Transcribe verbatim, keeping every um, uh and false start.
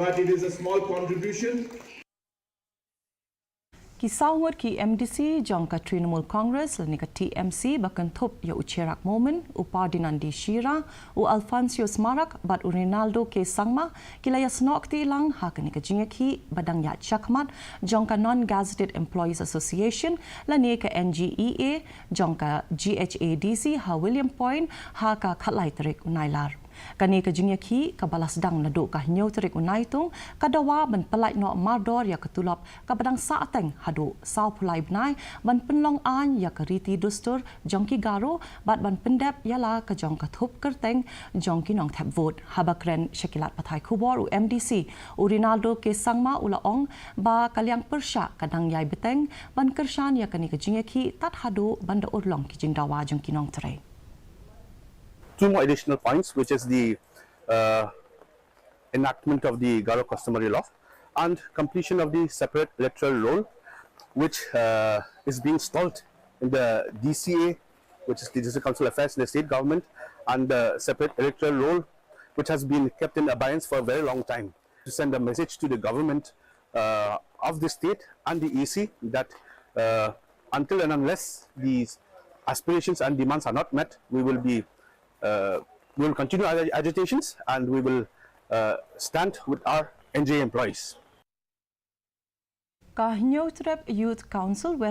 But it is a small contribution. Ki saw ngut ki M D C jong ka Trinamool Congress lane ka T M C ba kynthup ïa u Cherak Momin, u Pardinandi Shira, u Alphonsius Marak bad u Rinaldo K Sangma ki la ïasnoh kti lang ha kane ka jingïakhih ba dang ïaid shakhmat jong ka Non-Gazetted Employees Association lane ka N G E A jong ka G H A D C ha William Point ha ka khatlai tarik u Nailar. Kane ka jingïakhih kaba la sdang naduh ka hynñiew tarik u Naitung ka dawa ban pyllait noh mardor ïa ka tulop kaba dang sah teng haduh sawphew lai bnai ban pynlong aiñ ïa ka riti dustur jong ki Garo bad ban pyndep ïa la ka jong ka thup kyrteng jong ki nongthep vote. Haba kren sha ki lad pathai khubor u M D C u Rinaldo K Sangma u la ong ba ka liang pyrshah ka dang ïai bteng ban kyrshan ïa kane ka jingïakhih tad haduh ban da urlong ki jingdawa jong ki nongtrei. Two more additional points, which is the uh, enactment of the Garo Customary Law and completion of the separate electoral roll, which uh, is being stalled in the D C A, which is the District Council Affairs in the state government, and the separate electoral roll, which has been kept in abeyance for a very long time. To send a message to the government uh, of the state and the E C that uh, until and unless these aspirations and demands are not met, we will be uh, we will continue our agitations and we will uh, stand with our N G A employees. Ka Hynñiewtrep Youth Council West